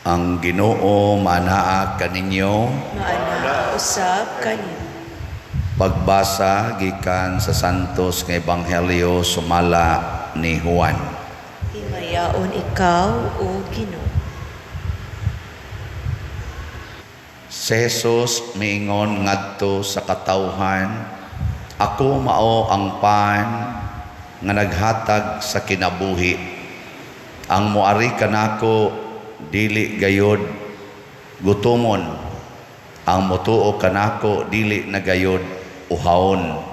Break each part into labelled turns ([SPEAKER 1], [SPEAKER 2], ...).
[SPEAKER 1] Ang Ginoo manaa kaninyo.
[SPEAKER 2] Maanaa usab kanimo.
[SPEAKER 1] Pagbasa gikan sa Santos nga Ebanghelyo sumala ni Juan.
[SPEAKER 2] Himayaon ikaw, o Ginoo.
[SPEAKER 1] Si Jesus miingon ngadto sa katawhan, "Ako mao ang pan nga naghatag sa kinabuhi. Ang moari kanako dili gayod gutomon. Ang motuo kanako dili na gayod uhawon.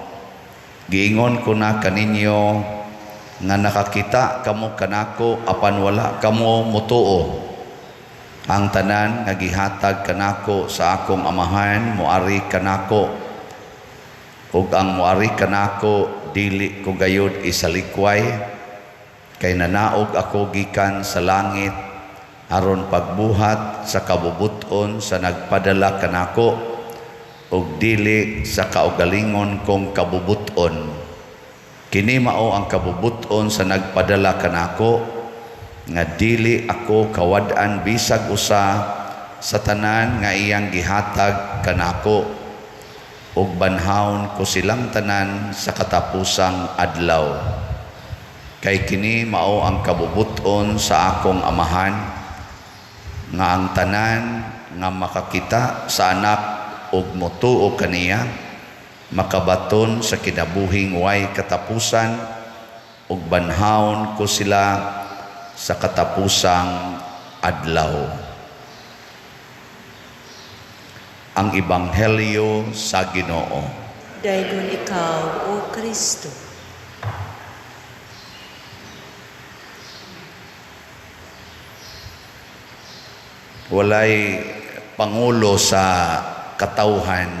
[SPEAKER 1] Giingon ko na kaninyo nga nakakita kamo kanako apan wala kamo motuo. Ang tanan nga gihatag kanako sa akong Amahan moari kanako, ug ang moari kanako dili ko gayod isalikway, kay nanaog ako gikan sa langit aron pagbuhat sa kabubut-on sa nagpadala kanako, ug dili sa kaugalingon kong kabubut-on. Kini mao ang kabubut-on sa nagpadala kanako, nga dili ako kawad-an bisag usa sa tanan nga iyang gihatag kanako, ug banhawon ko silang tanan sa katapusang adlaw. Kay kini mao ang kabubut-on sa akong Amahan, nga ang tanan nga makakita sa anak ug motuo kaniya makabaton sa kinabuhing way katapusan, ug banhawon ko sila sa katapusang adlaw." Ang Ebanghelyo sa Ginoo.
[SPEAKER 2] Dayon ikaw, O Kristo.
[SPEAKER 1] Walay pangulo sa katawhan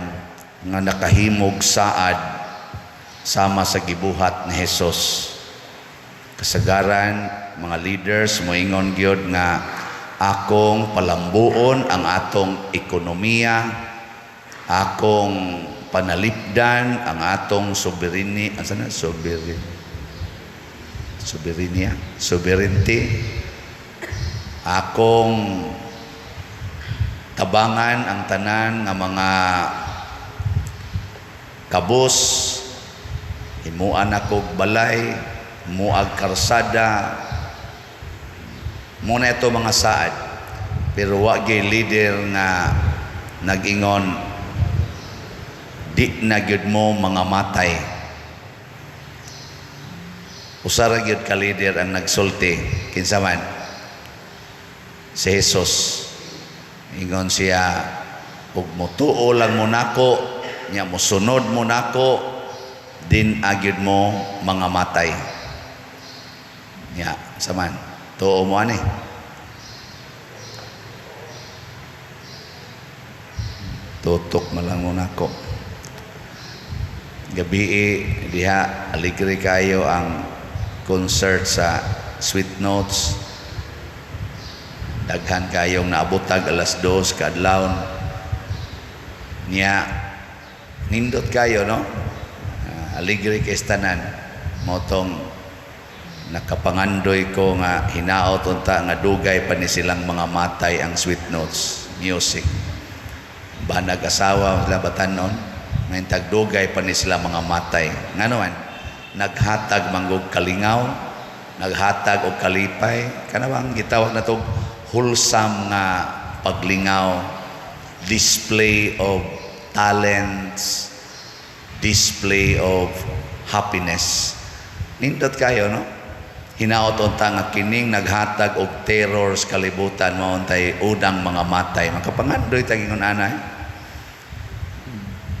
[SPEAKER 1] nga nakahimog saad sama sa gibuhat ni Jesus. Kasagaran mga leaders moingon gyud nga akong palambuon ang atong ekonomiya, akong panalipdan ang atong soberenya, asa na soberenya, sovereignty, akong tabangan ang tanan nga mga kabus, himuan akog balay, muag karsada, muna ito mga saad. Pero wa gyud leader nga nag-ingon di na gyud mo mga matay. Usa ra gyud ka leader ang nagsulti, kinsa man? Si Jesus. Ingon siya, ug motuo lang mo nako, nya mosunod mo nako, din agyud mo mga matay. Nya saman, tuo mo ani. Tutok man lang mo nako. Gabi diha aligre kayo ang concert sa Sweet Notes. Daghan kayong naabotag alas 2 kaadlawon. Nya nindot kayo, no? Aligre kay tanan. Motong nakapangandoy ko nga hinaot unta nga dugay pa ni silang mga matay ang Sweet Notes music. Banag asawa sila batanon, ngayon tagdugay pa ni sila mga matay. Ngano man, naghatag manggog kalingaw, naghatag og kalipay, kanabang gitawag na tog wholesome nga paglingaw, display of talents, display of happiness. Nindot kayo, no? Hinaot unta nga kining naghatag og terror sa kalibutan mao untay unang mga matay. Makapangandoy ta ingon anay.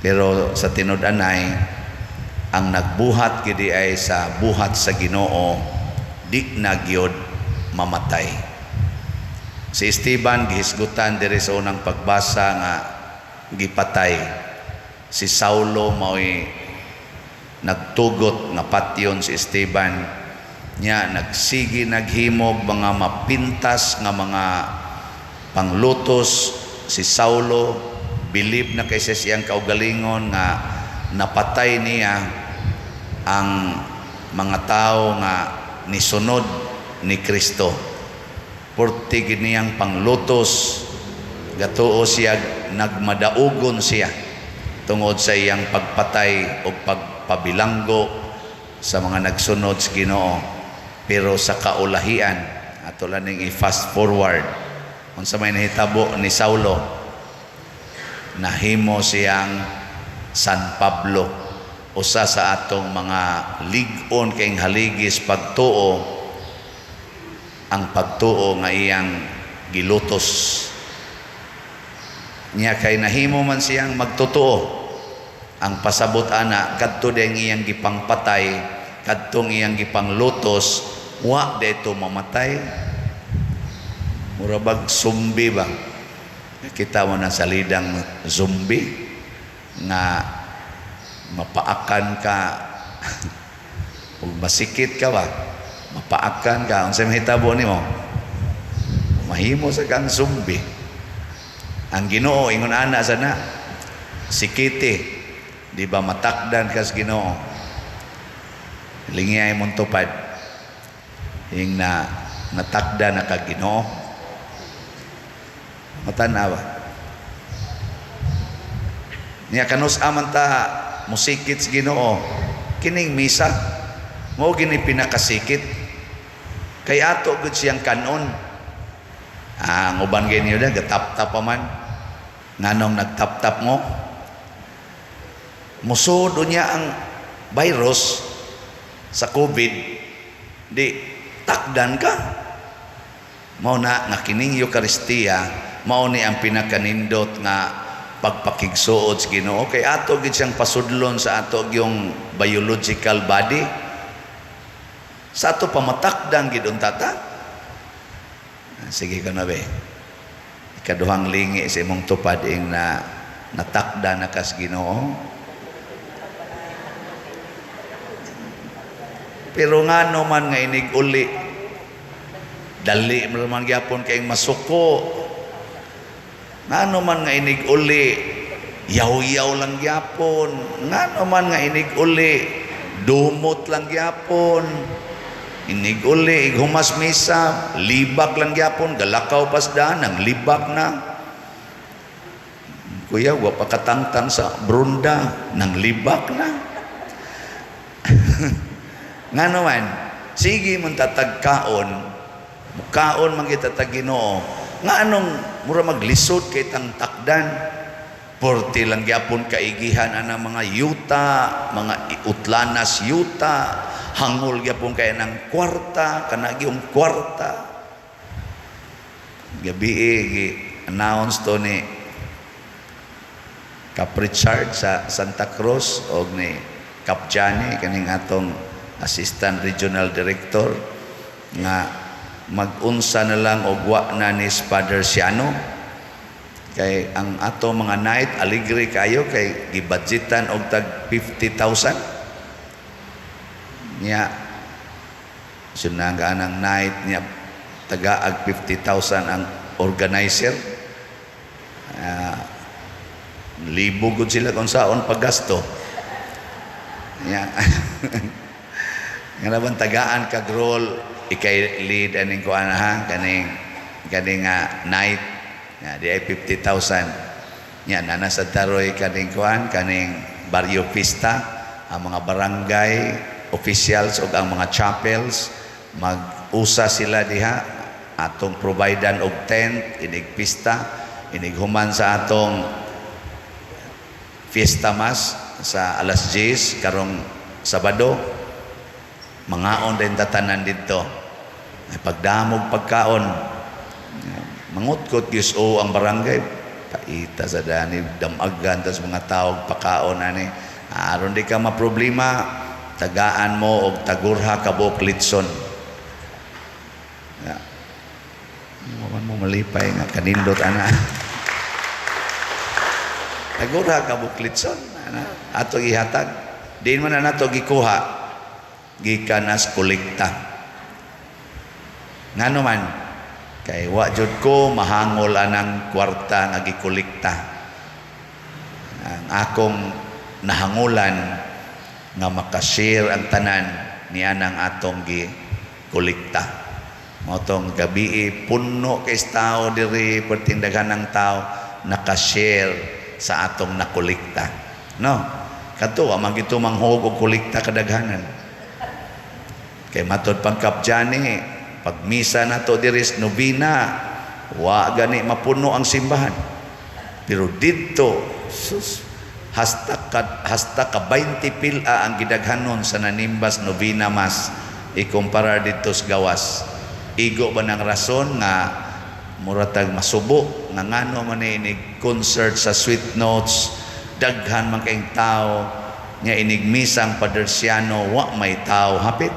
[SPEAKER 1] Pero sa tinud-anay, ang nagbuhat gid ay sa buhat sa Ginoo, di na gyud mamatay. Si Esteban gihisgutan diri sa unang pagbasa nga gipatay. Si Saulo mao'y nagtugot nga patyon si Esteban. Nya nagsigi naghimog mga mapintas nga mga panglutos si Saulo, bilib na kaysa siyang kaugalingon nga napatay niya ang mga tao nga nisunod ni Kristo. Porte gid niyang panglutos. Gatuo siya, nagmadaugon siya tungod sa iyang pagpatay o pagpabilanggo sa mga nagsunod sa Ginoo. Pero sa kaulahian, ato lang ning i-fast forward, unsa may nahitabo ni Saulo? Nahimo siyang San Pablo, usa sa atong mga lig-on kayong haligis pagtuo, ang pagtuo nga iyang gilutos niya. Kay nahimo man siyang magtotoo, ang pasabot ana, kadto diyang iyang gipangpatay, kadtong iyang gipanglutos, wa dito mamatay. Mura bag zombie ba? Kita mo na sa lidang zombie nga mapaakan ka ug masikit ka ba, mapaakan ka, unsay mahitabo nimo? Mahimo sa kang zombie. Ang Ginoo ingon ana sana, sikiti. Di ba matakdan kas Ginoo? Lingiyay mong tupad, ing na natakda na kag Ginoo. Matanawa niya, kanus aman ta musikit sa Ginoo? Kining misa mao gini pinakasikit kay ato gud siyang kanon. Ah, ang uban gini da gatap-tap pa man. Nganong nagtap-tap mo? Musod niya ang virus sa COVID, di takdan ka. Mao na nga kining Eukaristiya mao ni ang pinakanindot nga pagpakigsuod sa Ginoo kay ato gid siyang pasudlon sa ato yung biological body, sa ato pamatakdang gid unta ta. Sige ka na be, ikaduhang lingi sa imong tupad, ing na natakda na kas Ginoo. Pero ngano man nga inig uli, dali man gyapon kayong masuko. Ngano man nga inig uli, yaw-yaw lang gyapon. Ngano man nga inig uli, dumot lang gyapon. Inig uli, ighumas misa, libak lang gyapon, galakaw pasdaan, ang libak na. Kuya, wa pa katangtang sa brunda, nang libak na. Ngano man, sige man tatagkaon, mukaon man kita tag Ginoo. Nga anong mura maglisod kay tang takdan? Porte lang gyapon kaigihan ana mga yuta, mga utlanas yuta, hangol gyapon kay nang kwarta, kana gyung kwarta. Gabi gi announce to ni Cap Richard sa Santa Cruz og ni Cap Johnny, kaning atong Assistant Regional Director, nga mag-unsa na lang og wa na ni Father Siano kay ang ato mga night aligre kayo kay gibudgetan og tag 50,000 niya. Sunaga ang night niya, tagaag 50,000 ang organizer. Libo gud sila kung saon paggasto niya. Nga naman tagaan kag role, ikay lead aning kuan ha, kaning kaning night nga di ay 50,000 nya. Nana sa taroy kaning kuan, kaning barrio pista, ang mga barangay officials ug ang mga chapels mag-usa sila diha, atong providean og tent inig pista, inig human sa atong fiesta mas sa alas 10 karong Sabado. Mangaon din tatanan didto. Ay pagdamog pagkaon, mangutkot gyud o ang barangay, paita sa dani, damagan tas mga tawag pakaon ani. Aron di ka maproblema, tagaan mo og tagurha ka buok litson. Ya. Man mo malipay nga kanindot ana. Tagurha ka buok litson ana. Ato gihatag. Diin man na nato gikuha, gikan as kolekta. Ngano man kay wa jud ko mahangol anang kwarta nga gikolekta. Ang akong nahangulan nga makashare ang tanan niya ng atong gikolekta. Mao tong gabii puno kay tao diri, perting daghan ng tao naka-share sa atong nakolekta. No? Kato wa man gito manghog og kolekta kadaghanan. Kay matod pang kapjani, pag misa nato diri sa nobina, wa gani mapuno ang simbahan. Pero didto, sus, hasta ka 20 pila ang gidaghanon sa nanimbas novena mass ikumpara didto sa gawas. Igo ba ng rason nga muratag masubo nga ngano man inig concert sa Sweet Notes daghan man kayong tao, nga inig misang Padersiano wa may tao hapit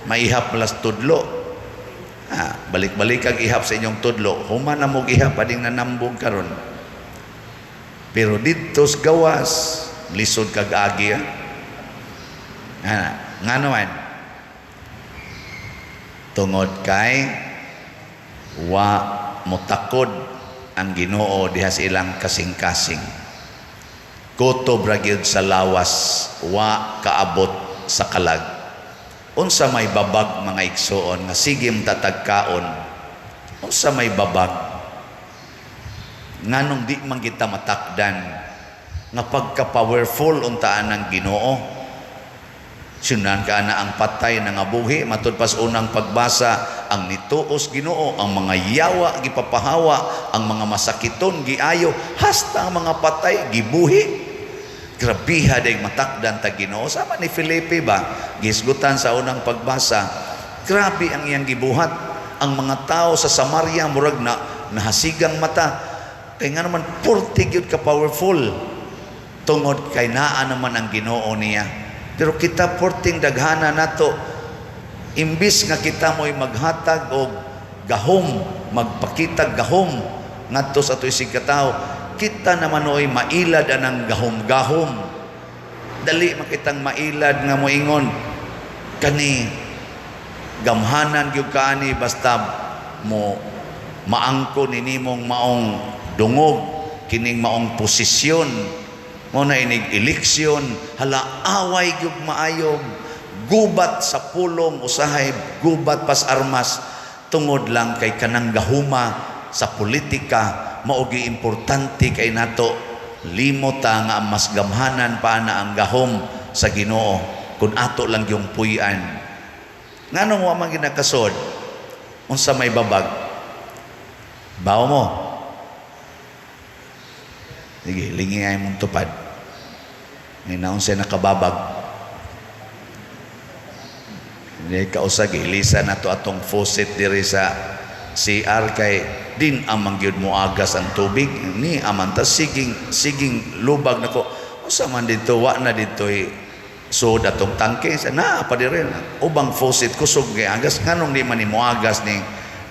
[SPEAKER 1] maihap malas tudlo? Ah, balik-balik ang ihap sa inyong tudlo, human na mong ihap ading nanambog karon. Pero didto sa gawas lisod kag agi, ah. Ah, ngano man? Tungod kay wa motakod ang Ginoo diha sa ilang kasing-kasing. Kutob ra gyud sa lawas, wa kaabot sa kalag. Unsa may babag, mga igsoon, nga sige tatagkaon? Unsa may babag? Nganong di man kita matakdan nga pagka-powerful untaan ng Ginoo? Sunan ka na ang patay na nga buhi, matud pas unang pagbasa, ang nituos Ginoo, ang mga yawa gipapahawa, ang mga masakiton giayo, hasta ang mga patay gibuhi. Grabiha day matakdan ta Ginoo. Sama ni Felipe ba, gisgutan sa unang pagbasa, grabe ang iyang gibuhat. Ang mga tao sa Samaria murag na nahasigang mata. Kay nga naman purti gyud ka powerful, tungod kay naa naman ang Ginoo niya. Pero kita porting daghana nato, imbis nga kita mo'y maghatag og gahom, magpakita gahom ngadto sa ato isig katawo, kita naman oy mailad anang gahom-gahom. Dali makitang mailad nga moingon kani gamhanan gyud kaani, basta mo maangko ni nimong maong dungog kining maong posisyon mo na inig eleksyon, hala, away gyud maayo, gubat sa pulong, usahay gubat pas armas, tungod lang kay kanang gahuma sa politika mao gi importante kay nato. Limot ta nga ang mas gamhanan pa na ang gahom sa Ginoo kun ato lang yung puy-an. Nganong wa man ginakasod? Unsa may babag? Bawo mo. Sige, lingi ay mong tupad. May naon siya nakababag. Hindi kausag, ilisa na to atong faucet diri sa CR kay din amang gyud mo agas ang tubig. Ni aman ta siging siging lubag nako. Unsa man dito, wa na dito so datong tangke sa na pa diri ubang faucet kusog kay agas, nganong di man ni moagas ni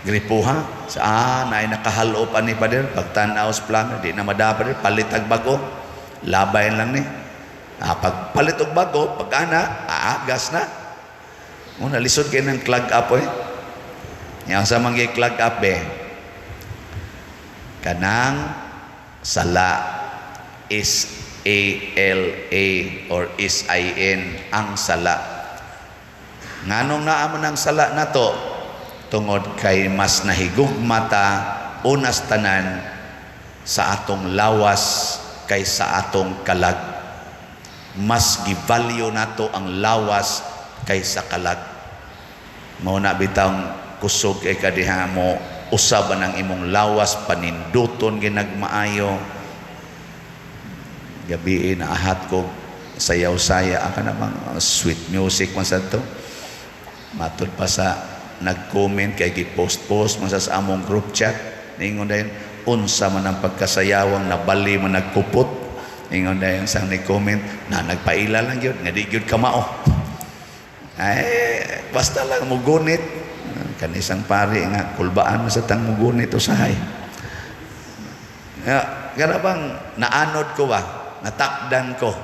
[SPEAKER 1] gripuha sa naay nakahalo pa ni pader? Pagtan-aw sa plumber, di na madapa pader, palit og bago, labay lang ni. Pag palit og bago, pag ana aagas na. Una lisod kay ng clog up eh. Yang sa mga clog up eh, kanang sala, S A L A or S I N, ang sala. Nganong naa man ang sala nato? Tungod kay mas nahigugma ta unas tanan sa atong lawas kaysa atong kalag. Mas givalue nato ang lawas kaysa kalag. Mao na bitang kusog kay kadiha mo usab ang imong lawas, paninduton ginagmaayo. Gabi naahat ko sayaw-saya ka namang sweet music man sa to. Matud pa sa nag-comment kay gi-post-post man sa among group chat, ningon dayon, unsa man ang pagkasayawang nabali man nagkupot. Ingon dayon sang ni-comment na nagpaila lang gyud nga di gyud kamao. Ay, basta lang mugunit. Kanisang pari nga kulbaan man sa tang mugunit usahay. Ya, kana bang naanod ko ba? Natakdan ko.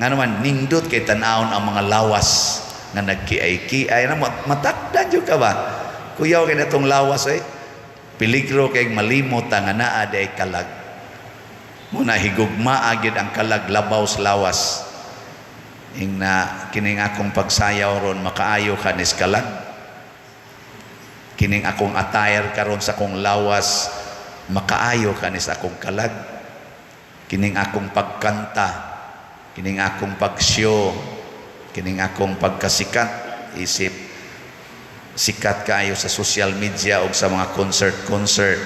[SPEAKER 1] Nga naman nindot kay tan-awon ang mga lawas nga nagkiay-kiay na matakdan jud ka ba? Kuyaw kay natong lawas eh. Peligro kay malimot nga naa day kalag. Muna higugmaa gyud ang kalag labaw sa lawas. Ing na kining akong pagsayaw ron makaayo ka nis kalag. Kining akong attire karon sa akong lawas, makaayo kani sa akong kalag? Kining akong pagkanta, kining akong pagshow, kining akong pagkasikat, isip sikat kaayo sa social media o sa mga concert-concert,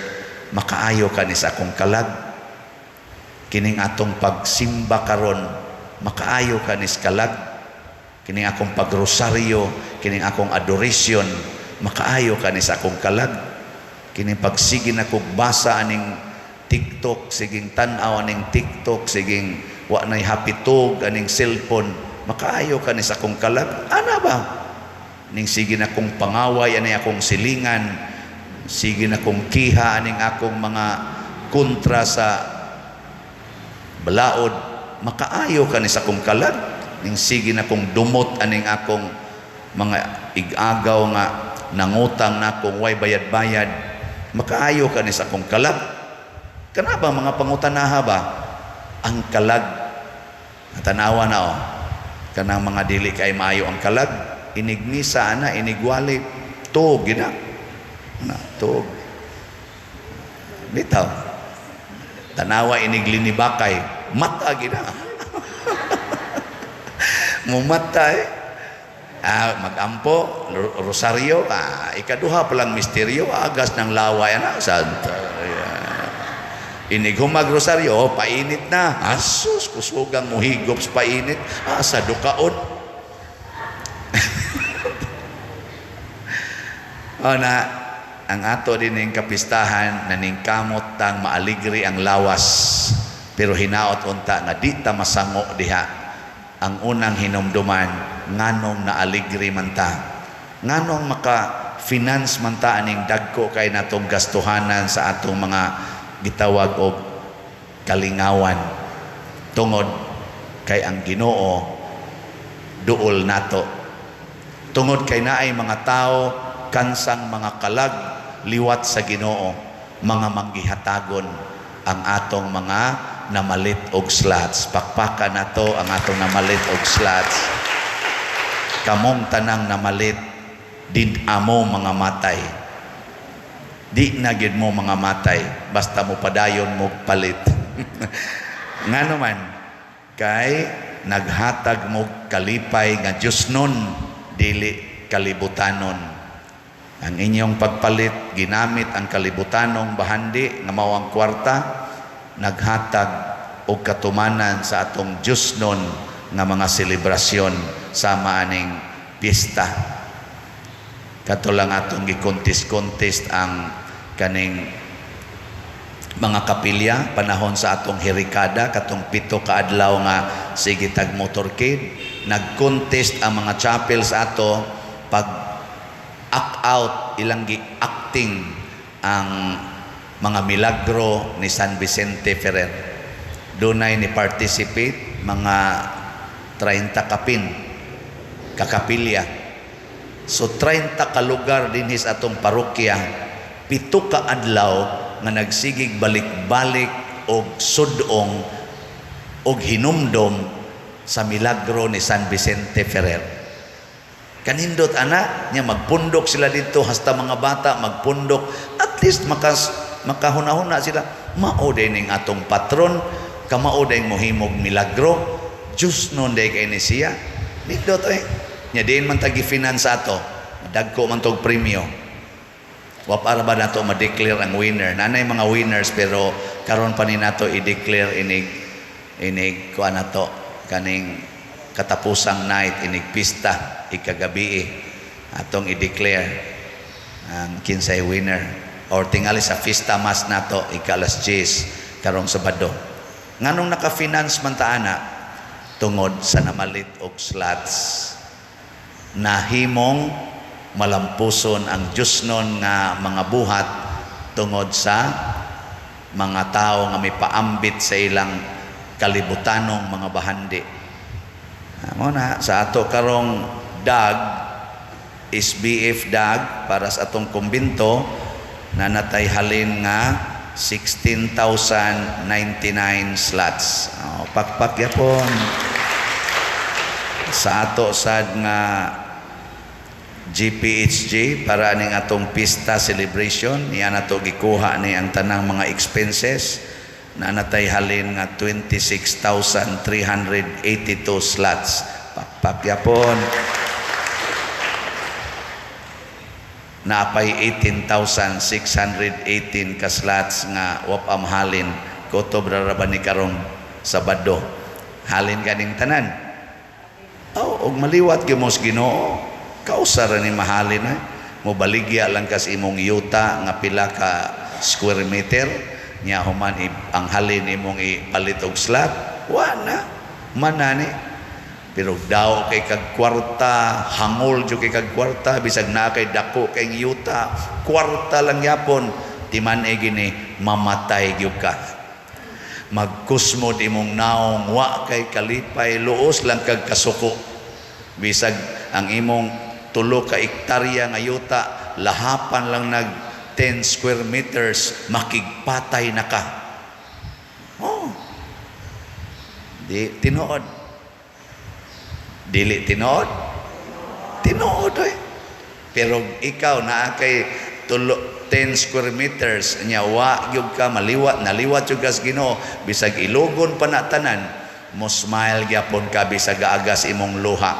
[SPEAKER 1] makaayo kani sa akong kalag? Kining atong pagsimba karon, makaayo kani sa kalag? Kining akong pagrosaryo, kining akong adoration, makaayo kani sa akong kalag? Kining pagsige nako basa aning TikTok, siging tan-aw aning TikTok, siging wa nay hapitog aning cellphone, makaayo kani sa akong kalag? Ana ba? Ning sige na kong pangaway ani akong silingan, sige na kong kiha aning akong mga kontra sa balaod, makaayo kani sa akong kalag? Ning sige na kong dumot aning akong mga igagaw nga nangutang na akong way bayad-bayad, makaayo kani sa akong kalag? Kana ba mga pangutanaha ba? Ang kalag, tanawa na oh, kanang mga dili kay maayo ang kalag, inigmisa ana, inigwali, tuog gina na, tuog bitaw. Tanawa iniglinibakay, mata gina, mumata eh. Magampo, rosaryo, ikaduha palang misteryo, agas ng laway, ana, Santa. Inig humag rosaryo, oh, painit na. Asus, kusugang muhigop sa painit. Sa dukaon. O na, ang ato din ning kapistahan, naningkamot tang maaligri ang lawas. Pero hinaot unta nga di ta masango diha. Ang unang hinumduman, nganong naaligri man ta? Nganong maka-finance man ta aning dagko kay natong gastuhanan sa atong mga gitawag og kalingawan? Tungod kay ang Ginoo duol nato. Tungod kay naay mga tao kansang mga kalag liwat sa Ginoo, mga manggihatagon ang atong mga namalit og slots. Pakpakan nato ang atong namalit og slots. Kamong tanang namalit, din amo mga matay. Di na gid mo mga matay, basta mo padayon mo palit. Ngano man, kay naghatag mo kalipay nga Diyos nun, dili kalibutanon. Ang inyong pagpalit, ginamit ang kalibutanong bahandi nga mao ang kwarta, naghatag og katumanan sa atong Diyos nun nga mga selebrasyon sama aning piyesta. Kato lang atong gi-contest-contest ang kaning mga kapilya panahon sa atong herikada, katong 7 ka adlaw nga sige tag motorcade, nag-contest ang mga chapels ato pag act out, ilang gi-acting ang mga milagro ni San Vicente Ferrer. Dunay ni participate mga 30 kapin kakapilya. So 30 ka lugar dinhi sa atong parokya, 7 ka adlaw nga nagsigig balik-balik og sudong og hinumdom sa milagro ni San Vicente Ferrer. Kanindot ana nya, magpundok sila dito, hasta mga bata magpundok, at least makahuna-huna sila, mao day ning atong patron, kamao day mohimog milagro, Diyos nun day kay ni siya. Nindot eh. Nya diin man tagi finance ato, dagko man tog premyo. Wa para ba nato ma-declare ang winner? Nanay mga winners, pero karon pa ni nato i-declare inig inig kuan nato kaning katapusang night inig pista ikagabi atong i-declare ang kinsay winner, or tingali sa fiesta mass nato ika-alas 10 karong Sabado. Nganong naka-finance man ta ana? Tungod sa namalit og slots, nahimong malampuson ang Diyos nun nga mga buhat tungod sa mga tao nga may paambit sa ilang kalibutanong mga bahandi. Mo na sa ato karong dag, SBF dag para sa atong kumbinto, nanatay halin nga 16,099 slots. Oh, pakpak yapon. Sa ato sad nga GPHG para aning atong pista celebration. Niya nato gikuha ni ang tanang mga expenses na natay halin nga 26,382 slots. Pakpapyapon. Naapay 18,618 ka slots nga wapam halin. Kutob ra ba ni karong Sabado. Halin kaning tanan. Oh, og maliwat gyud mo sa Ginoo. Kausa ra ni mahalin eh. Mobaligya lang kas imong yuta nga pila ka square meter nya human ang halin imong ipalit og slot, wa na manani. Pero daw kay kag kwarta, hangol jud kay kag kwarta, bisag naa kay dako kay yuta, kwarta lang yapon, timan-e gini mamatay gyud ka. Magkusmod imong naong, wa kay kalipay, luos lang kag kasuko. Bisag ang imong 3 ka hektarya nga yuta, lahapan lang nag 10 square meters, makigpatay na ka. Oh. Di tinuod. Dili tinuod? Tinuod oy. Pero ikaw naa kay tulo 10 square meters nya wa gyud ka maliwat, naliwat gyud kas Ginoo, bisag ilugon pa na tanan, mo smile gyapon ka bisag gaagas imong luha.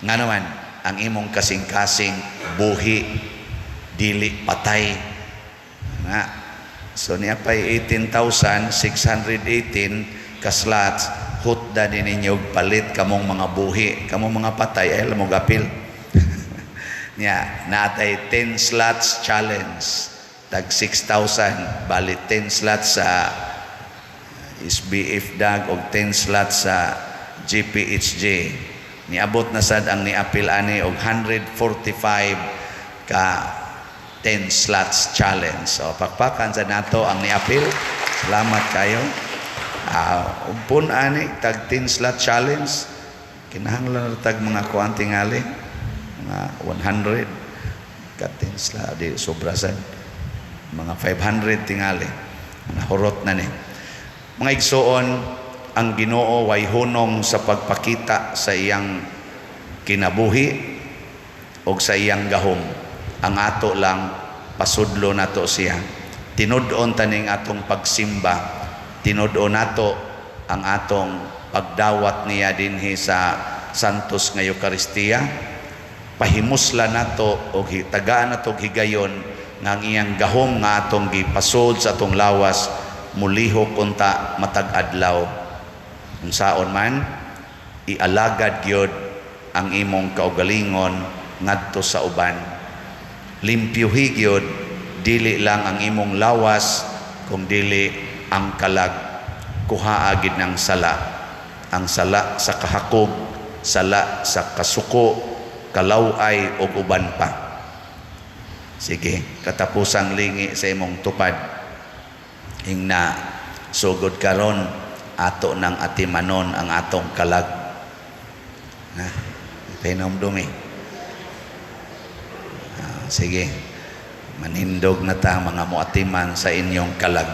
[SPEAKER 1] Nga naman ang imong kasing-kasing buhi dili patay. Nga. So niya pay 18,618 ka slots, hutda ni ninyo palit kamong mga buhi, kamong mga patay ay mo gapil. Niya natay 10 slots challenge tag 6,000, bali 10 slots sa SBF DAG og 10 slots sa GPHG. Niabot na sad ang niapil ani og 145 ka 10 slots challenge. So pakpakan sa nato ang niapil. Salamat kayo. Umpon ani tag 10 slot challenge, kinahanglan tag mga kuan tingali mga 100 ka 10 slot, di sobra sad mga 500 tingali, nahurot na ni. Mga igsoon, ang Ginoo way hunong sa pagpakita sa iyang kinabuhi og sa iyang gahom. Ang ato lang pasudlo nato siya. Tinud-on taning atong pagsimba, tinud-on nato ang atong pagdawat niya dinhi sa Santos nga Eukaristiya. Pahimusla nato og tagaan nato og higayon nga ang iyang gahom nga atong gipasod sa atong lawas mulihok unta matag adlaw. Unsaon man, ialagad gyud ang imong kaugalingon ngadto sa uban. Limpyuhi gyud dili lang ang imong lawas kung dili ang kalag. Kuhaa gid ng sala. Ang sala sa kahakob, sala sa kasuko, kalaway ug uban pa. Sige, katapusang lingi sa imong tupad. Hingna sugod karon ato nang atimanon ang atong kalag. Ha? Pahinumdumi. Sige, manindog na ta mga muatiman sa inyong kalag.